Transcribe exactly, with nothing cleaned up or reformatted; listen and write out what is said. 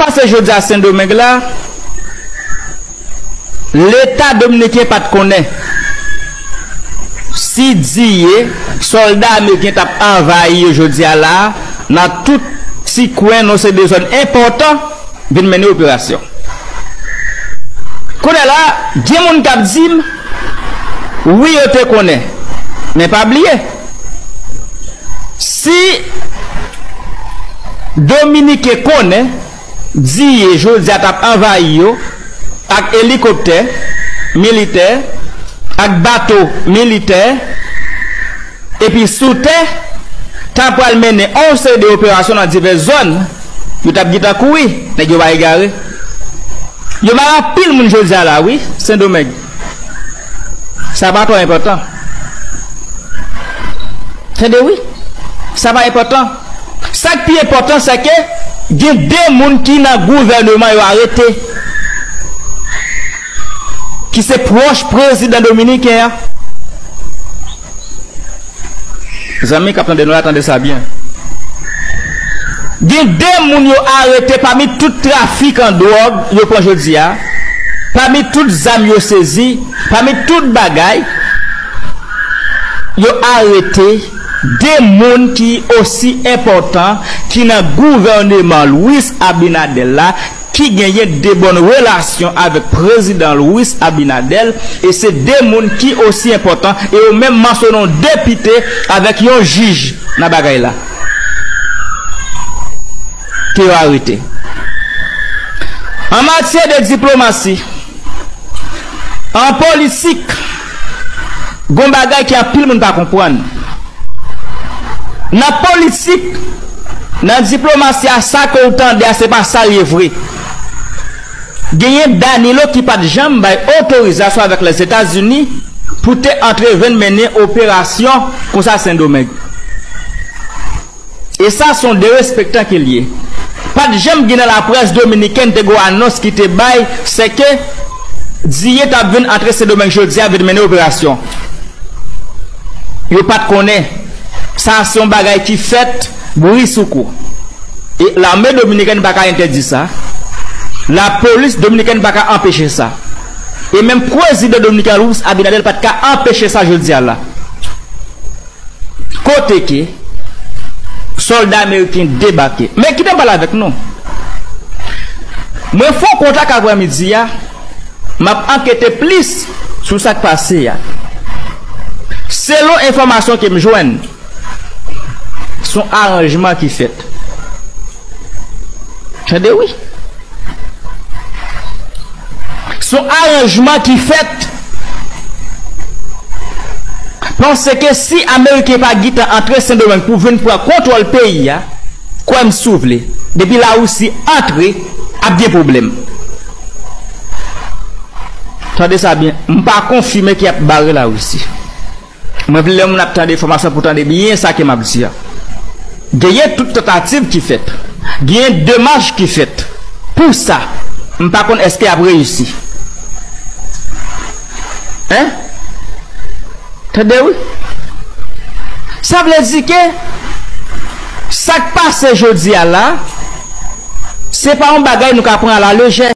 pase jodi a Sendomeng la, Leta dominiken pa t konnen si diye sòlda ameriken t ap anvayi yo jodi a la a, nan tout ti kwen, nan se de zòn enpòtan, vin mennen operasyon. Kounye a la, gen moun k ap di m, wi, yo te konnen. Men pa bliye, si Dominiken konnen diye jodi a t ap anvayi yo ak elikoptè militè, ak bato militè, epi sou tè, ta pral mennen yon seri de operasyon nan divès zòn, yo t ap gentan kouri, nèg yo pa egare. Yo mare anpil moun jodi a la, wi, Sendomeng. Sa pa twò enpòtan. Tande, wi. Sa pa enpòtan. Sa k pi enpòtan, se ke gen de moun ki nan gouvèneman yo arete, ki se pwòch prezidan dominiken an. Zanmi k ap tande nou la, tande sa byen. Gen de moun yo arete pami tout trafikan dwòg yo pran jodi a, pami tout zam yo sezi, pami tout bagay, yo arete de moun ki osi enpòtan ki nan gouvèneman Luis Abinader la, ki genyen de bòn relasyon avèk prezidan Luis Abinader, e se de moun ki osi enpòtan, e yo menm mansyone yon depite avèk yon jij nan bagay la, ke yo arete. An matyè de diplomasi, an politik, gon bagay ke anpil moun pa konprann. Nan politik, nan diplomasi a, sa ke w tande a, se pa sa l ye vre. Genyen Danilo ki pa t janm bay otorizasyon avèk Lèzetazini pou te antre vin mennen operasyon konsa Sendomeng. E sa se yon derespektan ke l ye. Pa t janm gen nan laprès dominikèn te gen yon anons ki te bay, se ke diye t ap vin antre Sendomeng jodi a, vin mennen operasyon. Yo pa t konnen. Sa se yon bagay ki fèt bri sou kou. E lame dominikèn pa ka entèdi sa. Lapolis dominikèn pa ka anpeche sa. E menm prezidan dominiken an, Luis Abinader, pa t ka anpeche sa jodi a la. Kote ke sòlda ameriken debake. Men kite m pale avèk nou. Mwen fè yon kontak aprèmidi a, m ap ankete plis sou sa k pase a. Selon enfòmasyon ke m jwenn, se yon aranjman ki fèt. Tande wi. Se yon aranjman ki fèt. Paske si Ameriken pa gentan antre Sendomeng pou vin pran kontwòl peyi a, kwè m si w vle, depi Larisi antre, ap gen pwoblèm. Tande sa byen, m pa konfime ke y ap bare Larisi. Mwen vle lè moun ap tande enfòmasyon pou tande byen sa ke m ap di a. Genyen tout tantativ ki fèt. Genyen demach ki fèt. Pou sa, m pa konn èske y ap reyisi. Hein? Tande wi. Sa vle di ke sa k pase jodi a la, se pa yon bagay nou ka pran alalejè.